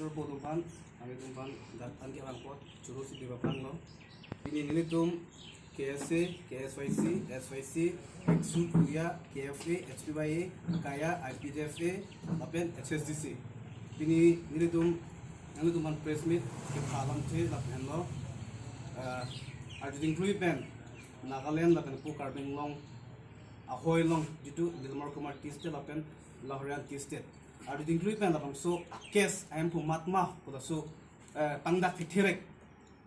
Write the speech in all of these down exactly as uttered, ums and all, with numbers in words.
Pudum aphan, nanglitum aphan, dat aphan ke abang apot, choro si diba aphan lo. Pini nelitum K S A, K S Y C, S Y C, Exu Kuya, K F A, H P Y A, Kaya, I P D F A, lapen H S D C. Pini nelitum, nanglitum aphan press meet, kepha alamthe, lapen lo, eh, arju dingklui pen, Nagaland lapen pu Karbi Anglong ahoi along, jitu Nilmar Kumar Tea Estate lapen Lahorian Tea Estate. Arju dingklui pen labangso a-case ahemphu mat ma, pu laso, eh, pangdak thektherak.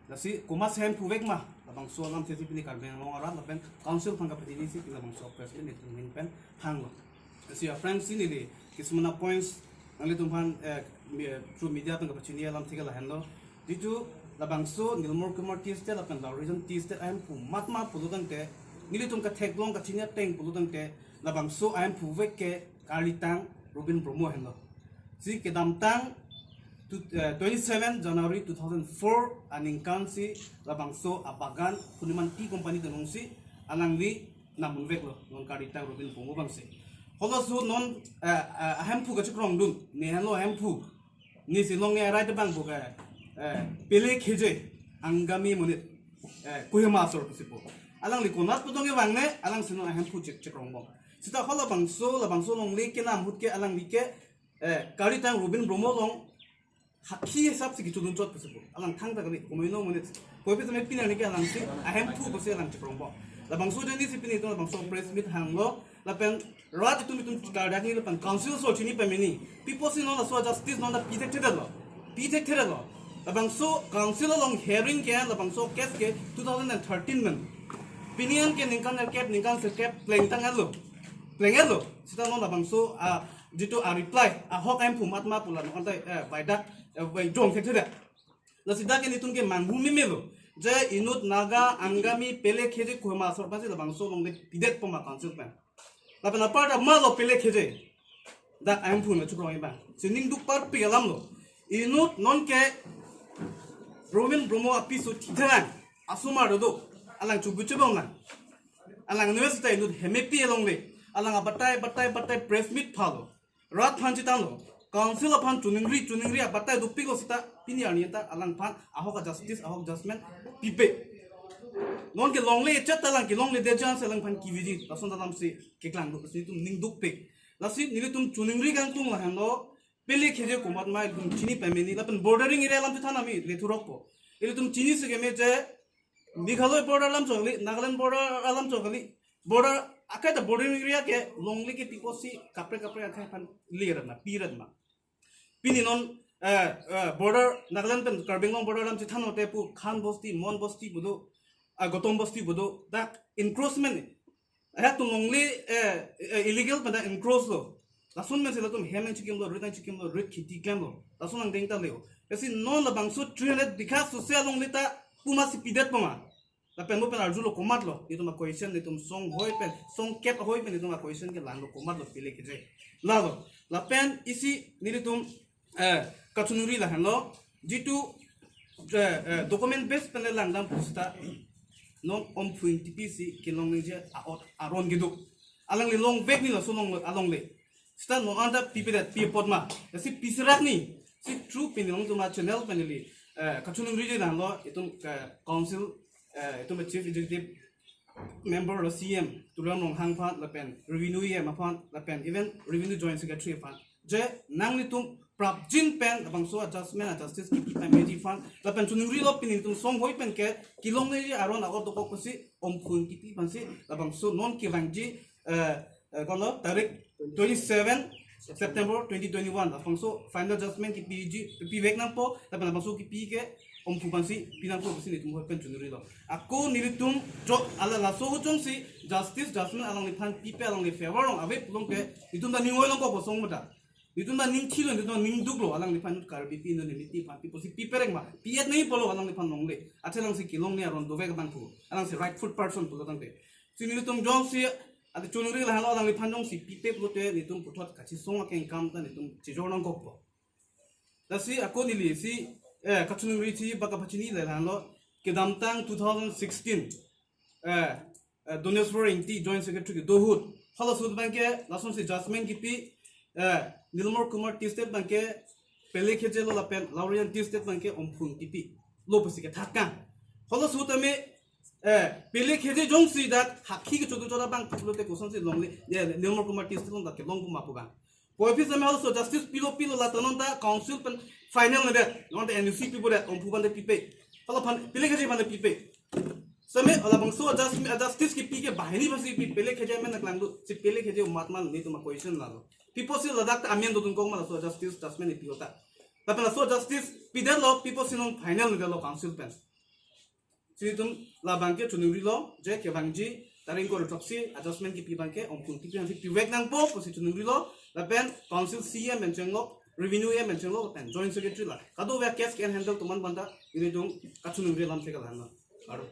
Lasi komat ahemphu vek ma, labangso alamthe si pini Karbi Anglong arat lapen council aphan kapachinisi pini labangso press meet nelitum ahin pen hanglo. Lasi aphrangsi neli, kismana points, nanglitum aphan, eh, mi-, through media aphan kapachini alamthe ke lahenlo. Jitu labangso Nilmar Kumar Tea Estate lapen Lahorian Tea Estate ahemphu mat ma pulo tangte, nelitum katheklong kachini ateng pulo tangte, labangso ahemphu vek ke kalitang Robin Bromo henlo. Si kedamtang tu, eh, twenty-seven January two thousand four aningkan si labangso abagan Purniman Tea Company atum alongsi alangli namun veklo, non kalitang Robin Bromo abangsi. Halaso non, eh, eh, ahemphu kachekrongdun, ne henlo ahemphu. Ne si longle arai abang bo ke, eh, Pele Kheje, Angami monit, eh, Kohima asor pusi pu. Alangli konat pu tong kevangne, alangsi non ahemphu chek, chekrongbom. Seta halabangso, labangso longle kenam ahut ke alangli ke, eh, kalitang Robin Bromo along hakhi hisap si kechudun chot pusi pu. Alang thangta kali, komoino monit. Koipi tame pini arni ke alangsi ahemphu pusi alang chekrongbom. Labangso ajoine si pini itum labangso press meet hanglo, lapen rat itum itum kardak ni lapen council asor chini pameni. Pi apotsi non laso justice non ta pi thekthedetlo. Pi thekthedetlo. Labangso council along hearing ke, labangso case ke two thousand and thirteen pen. Pini an ke ningkan nerkep, ningkan sirkep plengtang alo. Pleng alo. Seta non labangso, ah, jitu a-reply, ahok ahemphu mat ma pu la non ta, eh, baidak, eh, bai jong thekthedet. Lasi dak ke nelitum ke manghu memelo. Je inut Naga, Angami, Pele Kheje Kohima asor aphansi labangso longle pidetpo ma council pen. Lapen apar ta malo Pele Kheje. Dak ahemphu na chukrong iba. Si ning duk parpik alamlo. Inut non ke Robin Bromo apiso thitherang. Asomar dodo. Alang chubu chubong lang. Alang university inut hemepi alongle. Alang abatai, batai, batai press meet phalo. Rat aphan chethanlo. Council aphan choningri, choningri abatai dopiklo seta pini arni ta alangphan ahok a-justice, ahok judgment pipe. Non ke longle chet ta alang ke longle dejan si alangphan keviji. Lason alamsi keklang do si itum ning dukpik. Lasi nelitum choningri kangtung lahenlo. Pele Kheje komat ma itum chini pameni lapen bordering area alam chethan ami lethurokpo. Ilitum chini si keme je Meghalaya border alam chokli, Nagaland border alam chokli, border akai ta bordering area ke longle ke pi apotsi kaprek kaprek akai aphan lir ma, pirat ma. Pini non, eh, eh, border Nagaland pen Karbi Anglong border alam chethan hote pu Khan Bosti, Mon Bosti pu do, ah, Gotom Bosti pu do, dak encroachment. Ahat atum longle, eh, eh, illegal pen ta encroach lo. Lason pen si latum hem nangchikimlo, rit nangchikimlo, rit kheti klemlo. Lason angdeng ta leo. Lasi non labangso three hundred bigha sose alongle ta pu ma si pidetpo ma. Lapen mo pen arjulo komatlo. Itum a-question, itum song hoi pen, song kep hoi pen itum a-question ke langlo komatlo Pele Kheje. Lalo. Lapen isi nelitum, eh, kachoningri lahenlo. Jitu, eh, eh, document base pen le langdam pu seta non Omphu Engtipi si kelong ningje a-ot aron kedo. Alangli longvek ni laso along, alongle. Seta non anta pipedet pi apot ma. Lasi piserak ni. Si through pini nelitum a-channel pen neli, eh, kachoningri je danglo itum ke council, eh, itum chief executive member lo C M Tuliram Ronghang aphan lapen revenue E M aphan lapen even revenue joint secretary aphan. Je nanglitum prapjin pen labangso a-judgment a-justice kipi pen meji aphan lapen choningrilo pini itum song hoi pen ke kelong ningje aron a-ot dokok pusi Omphu Engtipi aphansi labangso non kevangji, eh, eh, kono tarik twenty-seven September twenty twenty-one. Labangso final judgment kipiji, pivek nangpo, lapen labangso kipi ke Omphu aphansi pinangpo pusi nelitum hoi pen choningrilo. Ako nelitum jo ala laso ahut jongsi justice judgment alangliphan pipe alangli favor along ave pulote, nelitum ta ning oilong kosong mata. Nelitum ta ning thilo, nelitum ta ning duklo, alangliphan Karbipi inut hemeti aphan pi apotsi piperek ma, pi-et nangji pulo alangliphan longle. Athe alangsi kelong ni aron dovek abang pu. Alangsi rightful person pulo tangte. Si nelitum jongsi, ati choningri lahenlo alangliphan jongsi pipe pulote nelitum puthot kachesong akeng kam ta nelitum chejor nangkokpo. Lasi ako neli si, eh, kachoningri si baka pachini lahenlo kedamtang two thousand sixteen, eh, eh, Doneswar Engti Joint Secretary kedo ahut. Halaso ahut abang ke lasonsi judgment kipi, eh, Nilmar Kumar Tea Estate abang ke Pele Khezhelo lapen Laurian Tea Estate abangke omphung kipi lo pusi kethak kang. Halaso tame, eh, Pele Khezhe jongsi dak hakhi kechodun choda abang pulote kosonsi longle, eh, Nirmal Kumar Tea Estate along dak kelong pu ma pu abang. Puvoiphit tame halaso justice pilo pilo, la ta non ta council pen final ne det, non ta N O C pipo det, omphung abang ta pipe. Hala aphan Pele Khezhe abang ta pipe. Seme, halabangso adjust-, justice kipi ke banghini aphansi pi, Pele Khezhe amen nangklang do, si Pele Khezhe amat ma netum a-question lalo. Pipo si ladak ta amen dodun kong ma laso justice judgment ipi ahut ta. Lapen laso justice pidetlo, pipo si non final ne detlo council pen. Si itum labangke choningri lo, je kevangji tarik ingkoi ra throksi a-judgment kipi abangke omphung kipi aphansi pivek nangpo pusi choningri lo, lapen council C E M pen chenglo, revenue E M pen chenglo, lapen joint secretary la kadokave case ke-handle atum aphan ta ilitum kachoningri alam si kalang lo. Aro.